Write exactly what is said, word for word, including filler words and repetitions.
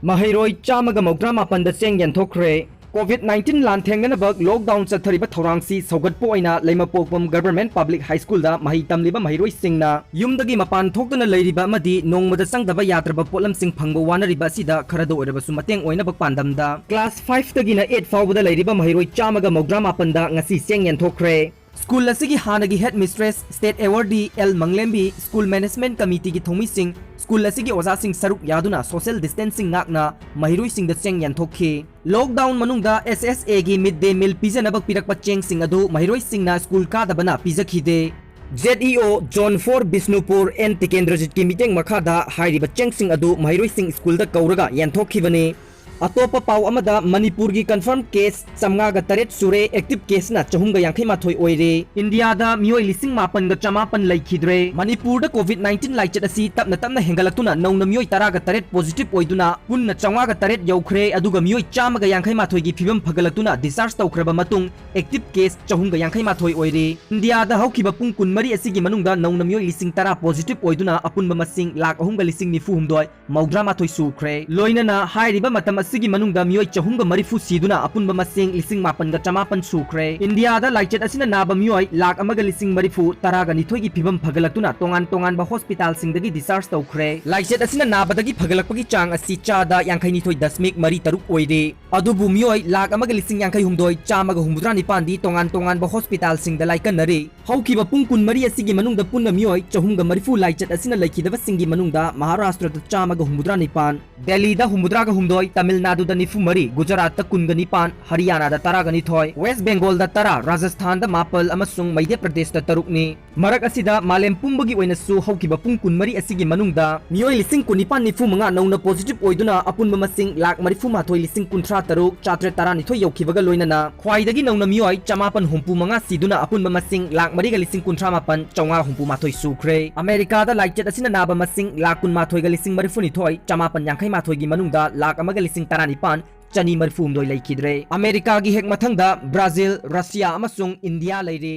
ꯃꯍꯩꯔꯣꯏ ꯆꯥꯝꯃꯒ ꯃꯧꯗ꯭ꯔꯥ ꯃꯥꯄꯟꯗ ꯆꯦꯡ ꯌꯦꯟꯊꯣꯛꯈ꯭ꯔꯦ꯫ COVID nineteen ꯂꯥꯟꯊꯦꯡꯅꯅꯕ lockdown ꯆꯠꯊꯔꯤꯕ ꯊꯧꯔꯥꯡꯁꯤ ꯁꯧꯒꯠꯄ ꯑꯣꯏꯅ ꯂꯩꯃꯄꯣꯛꯄꯝ Government Public High Schoolꯗ ꯃꯍꯩ ꯇꯝꯂꯤꯕ ꯃꯍꯩꯔꯣꯏꯁꯤꯡꯅ ꯌꯨꯝꯗꯒꯤ ꯃꯄꯥꯟ ꯊꯣꯛꯇꯨꯅ ꯂꯩꯔꯤꯕ ꯑꯃꯗꯤ ꯅꯣꯡꯃꯗ ꯆꯪꯗꯕ ꯌꯥꯗ꯭ꯔꯕ ꯄꯣꯠꯂꯝꯁꯤꯡ ꯐꯪꯕ ꯋꯥꯅꯔꯤꯕ ꯑꯁꯤꯗ ꯈꯔꯗ ꯑꯣꯏꯔꯕꯁꯨ ꯃꯇꯦꯡ ꯑꯣꯏꯅꯕ ꯄꯥꯟꯗꯝꯗ class five ꯇꯒꯤꯅ eight ꯐꯥꯎꯕꯗ ꯂꯩꯔꯤꯕ ꯃꯍꯩꯔꯣꯏ ꯆꯥꯝꯃꯒ ꯃꯧꯗ꯭ꯔꯥ ꯃꯥꯄꯟꯗ ꯉꯁꯤ ꯆꯦꯡ ꯌꯦꯟꯊꯣꯛꯈ꯭ꯔꯦ꯫ ꯁ꯭ꯀꯨꯜ ꯑꯁꯤꯒꯤ ꯍꯥꯟꯅꯒꯤ head mistress, state awardee L Manglembi, school management committeeꯒꯤ ꯊꯧꯃꯤꯁꯤꯡ, ꯁ꯭ꯀꯨꯜ ꯑꯁꯤꯒꯤ ꯑꯣꯖꯥꯁꯤꯡ ꯁꯔꯨꯛ ꯌꯥꯗꯨꯅ social distancing ꯉꯥꯛꯅ ꯃꯍꯩꯔꯣꯏꯁꯤꯡꯗ ꯆꯦꯡ ꯌꯦꯟꯊꯣꯛꯈꯤ꯫ Lockdown ꯃꯅꯨꯡꯗ S S Aꯒꯤ mid day meal ꯄꯤꯖꯅꯕ ꯄꯤꯔꯛꯄ ꯆꯦꯡꯁꯤꯡ ꯑꯗꯨ ꯃꯍꯩꯔꯣꯏꯁꯤꯡꯅ ꯁ꯭ꯀꯨꯜ ꯀꯥꯗꯕꯅ ꯄꯤꯖꯈꯤꯗꯦ꯫ Z E O Zone four Bishnupur N ꯇꯤꯀꯦꯟꯗ꯭ꯔꯖꯤꯠꯀꯤ ꯃꯤꯠꯌꯦꯡ ꯃꯈꯥꯗ ꯍꯥꯏꯔꯤꯕ ꯆꯦꯡꯁꯤꯡ ꯑꯗꯨ ꯃꯍꯩꯔꯣꯏꯁꯤꯡ ꯁ꯭ꯀꯨꯜꯗ ꯀꯧꯔꯒ ꯌꯦꯟꯊꯣꯛꯈꯤꯕꯅꯤ꯫ ꯑꯇꯣꯞꯄ ꯄꯥꯎ ꯑꯃꯗ, ꯃꯅꯤꯄꯨꯔꯒꯤ confirm case ꯆꯥꯝꯃꯉꯥꯒ ꯇꯔꯦꯠ ꯁꯨꯔꯦ, active caseꯅ ꯆꯍꯨꯝꯒ ꯌꯥꯡꯈꯩ ꯃꯥꯊꯣꯏ ꯑꯣꯏꯔꯦ꯫ ꯏꯟꯗꯤꯌꯥꯗ ꯃꯤꯑꯣꯏ ꯂꯤꯁꯤꯡ ꯃꯥꯄꯟꯒ ꯆꯃꯥꯄꯟ ꯂꯩꯈꯤꯗ꯭ꯔꯦ꯫ ꯃꯅꯤꯄꯨꯔꯗ COVID nineteen ꯂꯥꯏꯆꯠ ꯑꯁꯤ ꯇꯞꯅ ꯇꯞꯅ ꯍꯦꯟꯒꯠꯂꯛꯇꯨꯅ ꯅꯧꯅ ꯃꯤꯑꯣꯏ ꯇꯔꯥꯒ ꯇꯔꯦꯠ positive ꯑꯣꯏꯗꯨꯅ ꯄꯨꯟꯅ ꯆꯥꯝꯃꯉꯥꯒ ꯇꯔꯦꯠ ꯌꯧꯈ꯭ꯔꯦ, ꯑꯗꯨꯒ ꯃꯤꯑꯣꯏ ꯆꯥꯝꯃꯒ ꯌꯥꯡꯈꯩ ꯃꯥꯊꯣꯏꯒꯤ ꯐꯤꯕꯝ ꯐꯒꯠꯂꯛꯇꯨꯅ discharge ꯇꯧꯈ꯭ꯔꯕ ꯃꯇꯨꯡ active case ꯆꯍꯨꯝꯒ ꯌꯥꯡꯈꯩ ꯃꯥꯊꯣꯏ ꯑꯣꯏꯔꯦ꯫ ꯏꯟꯗꯤꯌꯥꯗ ꯍꯧꯈꯤꯕ ꯄꯨꯡ ꯀꯨꯟꯃꯔꯤ ꯑꯁꯤꯒꯤ ꯃꯅꯨꯡꯗ ꯅꯧꯅ ꯃꯤꯑꯣꯏ ꯂꯤꯁꯤꯡ ꯇꯔꯥ positive ꯑꯣꯏꯗꯨꯅ ꯑꯄꯨꯟꯕ ꯃꯁꯤꯡ ꯂꯥꯈ ꯑꯍꯨꯝꯒ ꯂꯤꯁꯤꯡ ꯅꯤꯐꯨ ꯍꯨꯝꯗꯣꯏ ꯃꯧꯗ꯭ꯔꯥ ꯃꯥꯊꯣꯏ ꯁꯨꯈ꯭ꯔꯦ꯫ ꯂꯣꯏꯅꯅ ꯍꯥꯏꯔꯤꯕ ꯃꯇꯝ ꯑꯁꯤꯒꯤ ꯃꯅꯨꯡꯗ ꯃꯤꯑꯣꯏ ꯆꯍꯨꯝꯒ ꯃꯔꯤꯐꯨ ꯁꯤꯗꯨꯅ ꯑꯄꯨꯟꯕ ꯃꯁꯤꯡ ꯂꯤꯁꯤꯡ ꯃꯥꯄꯟꯒ ꯆꯃꯥꯄꯟ ꯁꯨꯈ꯭ꯔꯦ꯫ ꯏꯟꯗꯤꯌꯥꯗ ꯂꯥꯏꯆꯠ ꯑꯁꯤꯅ ꯅꯥꯕ ꯃꯤꯑꯣꯏ ꯂꯥꯈ ꯑꯃꯒ ꯂꯤꯁꯤꯡ ꯃꯔꯤꯐꯨ ꯇꯔꯥꯒ ꯅꯤꯊꯣꯏꯒꯤ ꯐꯤꯕꯝ ꯐꯒꯠꯂꯛꯇꯨꯅ ꯇꯣꯉꯥꯟ ꯇꯣꯉꯥꯟꯕ hospitalꯁꯤꯡꯗꯒꯤ discharge ꯇꯧꯈ꯭ꯔꯦ꯫ ꯂꯥꯏꯆꯠ ꯑꯁꯤꯅ ꯅꯥꯕꯗꯒꯤ ꯐꯒꯠꯂꯛꯄꯒꯤ ꯆꯥꯡ ꯑꯁꯤ ꯆꯥꯗ ꯌꯥꯡꯈꯩ ꯅꯤꯊꯣꯏ ꯗꯁꯃꯤꯛ ꯃꯔꯤ ꯇꯔꯨꯛ ꯑꯣꯏꯔꯦ꯫ ꯑꯗꯨꯕꯨ ꯃꯤꯑꯣꯏ ꯂꯥꯈ ꯑꯃꯒ ꯂꯤꯁꯤꯡ ꯌꯥꯡꯈꯩ ꯍꯨꯝꯗꯣꯏ ꯆꯥꯝꯃꯒ ꯍꯨꯝꯐꯨꯇꯔꯥ ꯅꯤꯄꯥꯟꯗꯤ ꯇꯣꯉꯥꯟ ꯇꯣꯉꯥꯟꯕ hospitalꯁꯤꯡꯗ ꯂꯥꯏꯀꯠꯅꯔꯤ꯫ ꯍꯧꯈꯤꯕ ꯄꯨꯡ ꯀꯨꯟꯃꯔꯤ ꯑꯁꯤꯒꯤ ꯃꯅꯨꯡꯗ ꯄꯨꯟꯅ ꯃꯤꯑꯣꯏ ꯆꯍꯨꯝꯒ ꯃꯔꯤꯐꯨ ꯂꯥꯏꯆꯠ ꯑꯁꯤꯅ ꯂꯩꯈꯤꯗꯕꯁꯤꯡꯒꯤ ꯃꯅꯨꯡꯗ ꯃꯍꯥꯔꯥꯁꯇ꯭ꯔꯗ ꯆꯥꯝꯃꯒ ꯍꯨꯝꯐꯨꯇꯔꯥ ꯅꯤꯄꯥꯟ, ꯗꯦꯜꯂꯤꯗ ꯍꯨꯝꯐꯨꯇꯔꯥꯒ ꯍꯨꯝꯗꯣꯏ, ꯇꯥꯃꯤꯜ ꯅꯥꯗꯨꯗ ꯅꯤꯐꯨ ꯃꯔꯤ, ꯒꯨꯖꯔꯥꯠꯇ ꯀꯨꯟꯒ ꯅꯤꯄꯥꯟ, ꯍꯔꯤꯌꯥꯅꯥꯗ ꯇꯔꯥꯒ ꯅꯤꯊꯣꯏ, ꯋꯦꯁ ꯕꯦꯡꯒꯣꯜꯗ ꯇꯔꯥ, ꯔꯥꯖꯁꯊꯥꯟꯗ ꯃꯥꯄꯜ ꯑꯃꯁꯨꯡ ꯃꯩꯙ꯭ꯌ ꯄ꯭ꯔꯗꯦꯁꯇ ꯇꯔꯨꯛꯅꯤ꯫ ꯃꯔꯛ ꯑꯁꯤꯗ ꯃꯥꯂꯦꯝ ꯄꯨꯝꯕꯒꯤ ꯑꯣꯏꯅꯁꯨ ꯍꯧꯈꯤꯕ ꯄꯨꯡ ꯀꯨꯟꯃꯔꯤ ꯑꯁꯤꯒꯤ ꯃꯅꯨꯡꯗ ꯃꯤꯑꯣꯏ ꯂꯤꯁꯤꯡ ꯀꯨꯟꯅꯤꯄꯥꯟ ꯅꯤꯐꯨ ꯃꯉꯥ ꯅꯧꯅ positive ꯑꯣꯏꯗꯨꯅ ꯑꯄꯨꯟꯕ ꯃꯁꯤꯡ ꯂꯥꯈ ꯃꯔꯤꯐꯨ ꯃꯥꯊꯣꯏ ꯂꯤꯁꯤꯡ ꯀꯨꯟꯊ꯭ꯔꯥ ꯇꯔꯨꯛ ꯆꯥꯇ꯭ꯔꯦꯠ ꯇꯔꯥꯅꯤꯊꯣꯏ ꯌꯧꯈꯤꯕꯒ ꯂꯣꯏꯅꯅ ꯈ꯭ꯋꯥꯏꯗꯒꯤ ꯅꯧꯅ ꯃꯤꯑꯣꯏ ꯆꯃꯥꯄꯟ ꯍꯨꯝꯐꯨ ꯃꯉꯥ ꯁꯤꯗꯨꯅ ꯑꯄꯨꯟꯕ ꯃꯁꯤꯡ ꯂꯥꯈ ꯃꯔꯤꯒ ꯂꯤꯁꯤꯡ ꯀꯨꯟꯊ꯭ꯔꯥ ꯃꯥꯄꯟ ꯆꯥꯝꯃꯉꯥ ꯍꯨꯝꯐꯨ ꯃꯥꯊꯣꯏ ꯁꯨꯈ꯭ꯔꯦ꯫ ꯑꯃꯦꯔꯤꯀꯥꯗ ꯂꯥꯏꯆꯠ ꯑꯁꯤꯅ ꯅꯥꯕ ꯃꯁꯤꯡ ꯂꯥꯈ ꯀꯨꯟꯃꯥꯊꯣꯏꯒ ꯂꯤꯁꯤꯡ ꯃꯔꯤꯐꯨꯅꯤꯊꯣꯏ ꯆꯃꯥꯄꯟ ꯌꯥꯡꯈꯩ ꯃꯥꯊꯣꯏꯒꯤ ꯃꯅꯨꯡꯗ ꯂꯥꯈ ꯑꯃꯒ ꯂꯤꯁꯤꯡ ꯇꯔꯥꯅꯤꯄꯥꯟ ꯆꯅꯤ ꯃꯔꯤꯐꯨ ꯍꯨꯝꯗꯣꯏ ꯂꯩꯈꯤꯗ꯭ꯔꯦ꯫ ꯑꯃꯦꯔꯤꯀꯥꯒꯤ ꯍꯦꯛ ꯃꯊꯪꯗ ꯕ꯭ꯔꯥꯖꯤꯜ, ꯔꯁꯤꯌꯥ ꯑꯃꯁꯨꯡ ꯏꯟꯗꯤꯌꯥ ꯂꯩꯔꯤ꯫